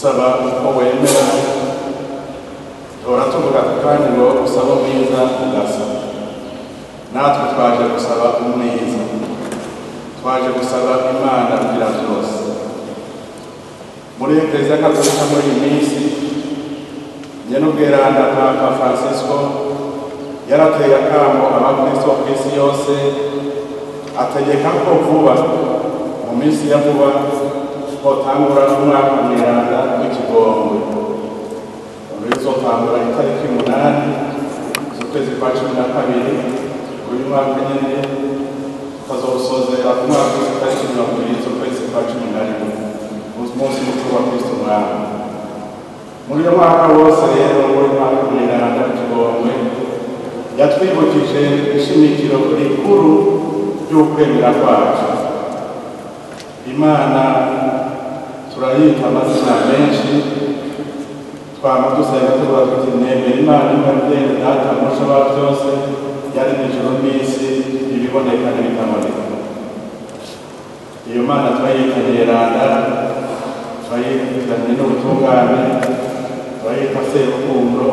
Usaba uko wemera, duhora tuvuga kandi ngo usaba umwiza ugasa. Natwe twaje gusaba umwiza, twaje gusaba Imana kugira byose. Muri Eklezia Katolika muri iyi minsi, Nyenubweranda Papa Francisco yarateye akamo abakristo ku isi yose, ategeka ko vuba mu minsi ya vuba hotangura umwaka mweranda w'ikigongwe. Uzotangura itariki 8 z'ukwezi kwa 12 uyu mwaka nyene, tukazowusozera ku mwaka w'itariki 20 z'ukwezi kwa 11, umunsi mukuru wa Kristo Umwami. Muri uyu mwaka wose rero, muri mwaka mweranda w'ikigongwe, yatwibukije ishimikiro rikuru ry'ukwemera kwacu. Imana turayita amazina menshi, twama dusenga tuvuga tuti nemera Imana imwe rudende Data mushobora byose, yaremye ijuru n'isi, ibiboneka n'ibitaboneka. Iyo Mana turayita Nyeranda, turayitanye n'ubutungane, turayita Serukundo.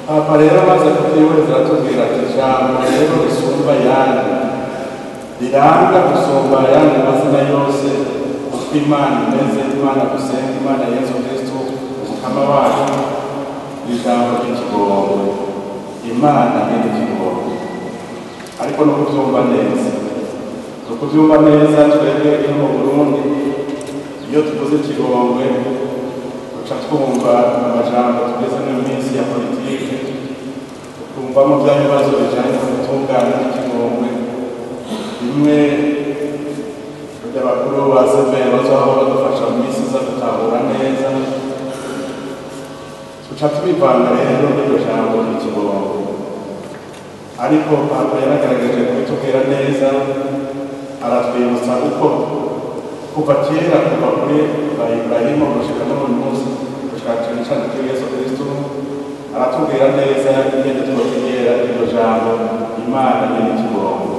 Papa rero amaze kutwihweza aratubwira ati ijambo rero risumba ayandi, riranga gusumba ayandi mazina yose, uko Imana imeze, Imana dusenga, Imana Yezu Kristo Umukama wacu, ijambo ry'ikigongwe. Imana ni ikigongwe. Ariko no kubyumva neza, no kubyumva neza twebwe ino mu Burundi, iyo tuvuze ikigongwe duca twumva amajambo tugeze mu minsi ya politike, tukumvamo bya bibazo bijanye n'ubutungane n'ikigongwe. Bimwe by'abakuru ba Severe bazohora badufasha mu minsi iza gutahura neza, tuca tubivanga rero n'iryo jambo ry'ikigongwe. Ariko Papa yaragaragaje kubitubwira neza, aratwibutsa uko kuva kera, kuva kuri ba Ibrahimu gushika n'uyu munsi, gushika cane cane kuri Yesu Kristo, aratubwira neza ingene twotegera iryo jambo Imana nyir'ikigongwe.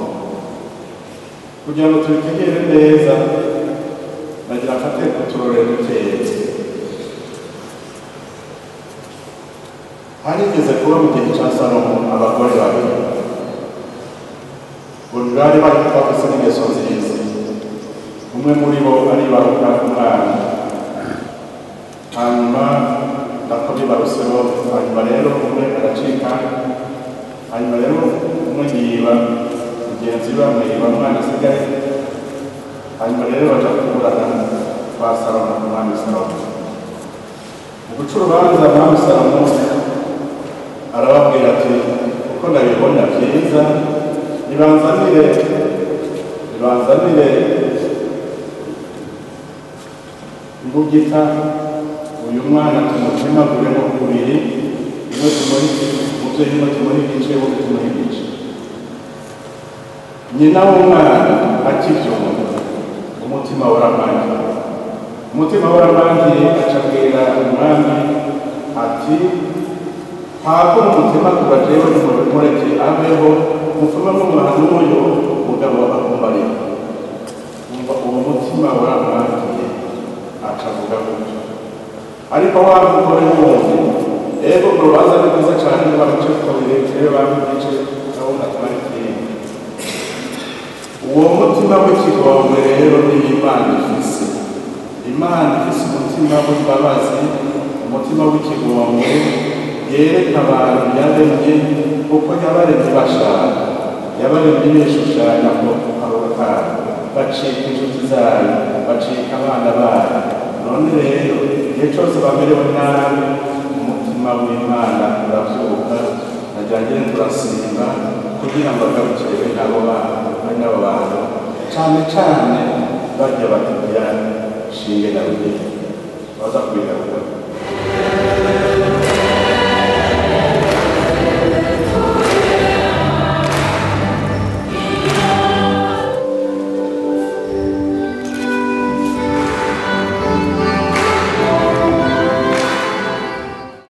Kugira ngo tubitegere neza, nagira mfate uturorero dukeya. Harigeze kuba mu gihe ca Salomo abagore babiri bari bari bafise n'ingeso nziza. Umwe muri bo aribaruka umwana, hanyuma nako bibaruseho, hanyuma rero umwe aracika, hanyuma rero umwe yiba mugenzi we, amwiba umwana asigaye. Hanyuma rero baja kuburana kwa Salomo, umwami Salomo. Mu guca urubanza, umwami Salomo arababwira ati uko ndabibona vyiza, nibanzanire imbugita, uyu mwana tumutemaguremo kubiri, imwe tumuhe umuvyeyi, umwe tumuhe igice, uwundi tumuhe igice. Nyina w'umwana akivyumva, umutima waramangiye, umutima waramangiye, aca abwira umwami ati hako mumutemagura jewe nimureke abeho, mupfume mumuha n'uyu mugabo akumbarira. Umva uwo mutima waramangiye, aca avuga gutyo. Ariko wa mugore wundi, ego urubanza ni rwiza cane, nibamuce kabiri, jewe bampe igice, ndabona atumara ikindi. Uwo mutima w'ikigongwe rero ni Imana ifise. Imana ifise umutima w'imbabazi, umutima w'ikigongwe, yereka abantu yaremye uko yabaremye bashaka, yabaremye bishushanya ko kayo, bacika inshuti zayo, bacika abana bayo. None rero igihe cose bamerewe nabi, umutima w'Imana uravyuka, nagira ngire turasimba kugira ngo agarukire bene abo bantu, bene abo bantu, cane cane barya batagira shinge na rugero, baza kubigaruka.